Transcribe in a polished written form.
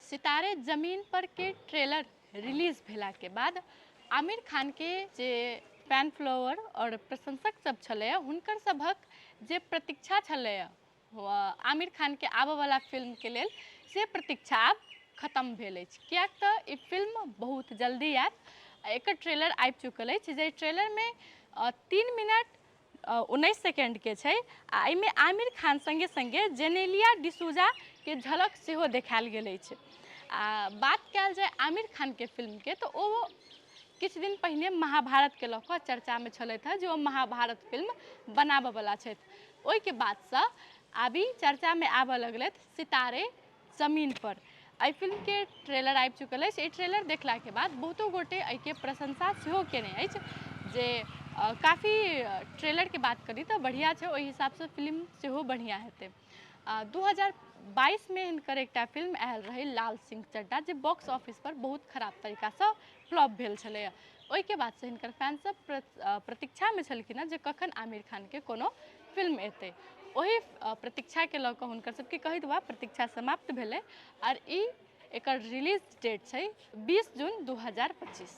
सितारे जमीन पर के ट्रेलर रिलीज भेलाके बाद आमिर खानके जे फैन फॉलोअर आओर प्रशंसक सब छलैए, हुनकर सभक जे प्रतीक्षा छलैए आमिर खानके आबऽवला फिल्मके लेल, से प्रतीक्षा आब खतम भेल अछि, किएक तऽ ई फिल्म बहुत जल्दी आयत। एकर ट्रेलर आबि चुकल अछि, जाहि ट्रेलरमे 3 मिनट 19 सेकेंडके छै आ एहिमे आमिर खान सङ्गे सङ्गे जेनेलिया डिसूजाके झलक सेहो देखायल गेल अछि। आ बात कयल जाय आमिर खानके फिल्मके, तऽ ओ किछु दिन पहिने महाभारतके लऽ कऽ चर्चामे छलथि हेँ जे ओ महाभारत फिल्म बनाबयवला छथि। ओहिके बादसँ आब ई चर्चामे आबय लगलथि सितारे जमीन पर। एहि फिल्मके ट्रेलर आबि चुकल अछि। एहि ट्रेलर देखलाके बाद बहुतो गोटे एहिके प्रशंसा सेहो केने अछि जे काफी ट्रेलरके बात करी तऽ बढ़िआँ छै, ओहि हिसाबसँ फिल्म सेहो बढ़िआँ हेतै। 2022मे हिनकर एकटा फिल्म आयल रहै लाल सिंह चड्ढा, जे बॉक्स ऑफिस पर बहुत खराब तरीकासँ फ्लॉप भेल छलैए। ओहिके बादसँ हिनकर फैन सब प्रतीक्षामे छलखिन हेँ जे कखन आमिर खानके कोनो फिल्म एतै। ओहि प्रतीक्षाके लऽ कऽ हुनकर सबके कहैत वएह प्रतीक्षा समाप्त भेलै आर ई एकर रिलीज डेट छै 20 जून 2025।